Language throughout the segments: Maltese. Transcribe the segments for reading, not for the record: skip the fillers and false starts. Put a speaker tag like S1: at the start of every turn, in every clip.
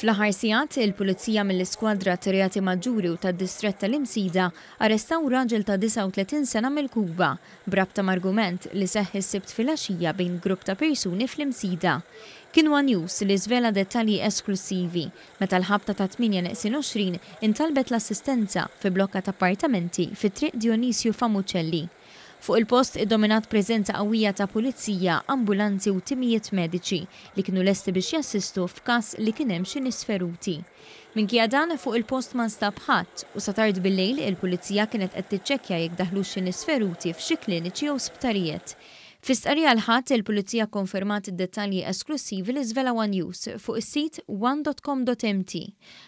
S1: Fl-aħħar sigħat, il-Pulizija mill-Iskwadra tar-Reati Maġġuri u tad-Distrett tal-Imsida arrestaw raġel ta' 39 sena mill-Kuba b'rabta m'argument li seħħ is-Sibt filgħaxija bejn grupp ta' persuni fl-Imsida. Kien one News li żvela dettalji esklussivi meta l-ħabta ta' 8 neqsin 20 intalbet l-assistenza fi blokka ta' appartamenti fi Triq Dionisju Famucelli. Fuq il-post iddominat preżenza qawwija ta' pulizija, ambulanzi u timijiet mediċi li kienu lesti biex jassistu f'każ li kien hemm xi nies feruti. Minkejja dan, fuq il-post ma nstab ħadd u sa tard bil-lejl il-pulizija kienet qed tiċċekkja jekk daħlux xi nies feruti f'xi kliniċi jew sptarijiet. Fi stqarrija l-Ħadd, il-Pulizija kkonfermat id-dettalji esklussivi li żvela one News fuq is-sit one.com.mt.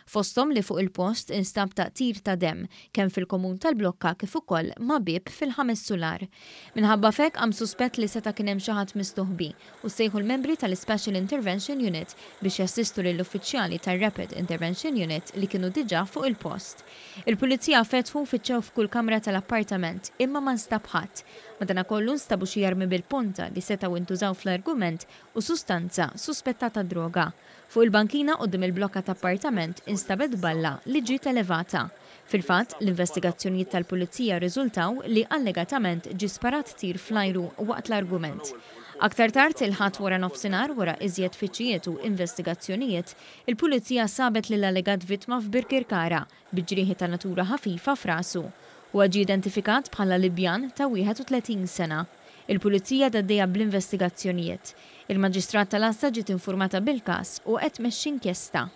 S1: Fosthom li fuq il-post instab taqtir ta' demm, kemm fil-komun tal-blokka kif ukoll ma' bieb fil-ħames sular. Minħabba f'hekk qam suspett li seta' kien hemm xi ħadd mistoħbi u ssejħu l-membri tal-Ispecial Intervention Unit biex jassistu lill-uffiċjali tar-Rapid Intervention Unit li kienu diġà fuq il-post. Il-Pulizija fetħu u fittxew f'kull kamra tal-appartament imma ma nstab ħadd. Madanakollu nstabu xi armi bil-ponta li setgħu intużaw fl-argument u sustanza suspettata droga. Fuq il-bankina quddiem il-blokka ta' appartament instabet balla li ġiet elevata. Fil-fatt, l-investigazzjonijiet tal-Pulizija rriżultaw li allegatament ġie sparat tir fl-ajru waqt l-argument. Aktar tard, il-Ħadd waranofsinhar, wara iżjed tfittxijiet u investigazzjonijiet, il-Pulizija sabet lill-allegat vittma f'Birkirkara bi ġrieħi ta' natura ħafifa f'rasu. Huwa ġie identifikat bħala Libjan ta' 31 sena. Il-Pulizija għadha għaddejja bl-investigazzjonijiet. Il-Maġistrat tal-Għassa ġiet infurmata bil-każ u qed tmexxi inkjesta.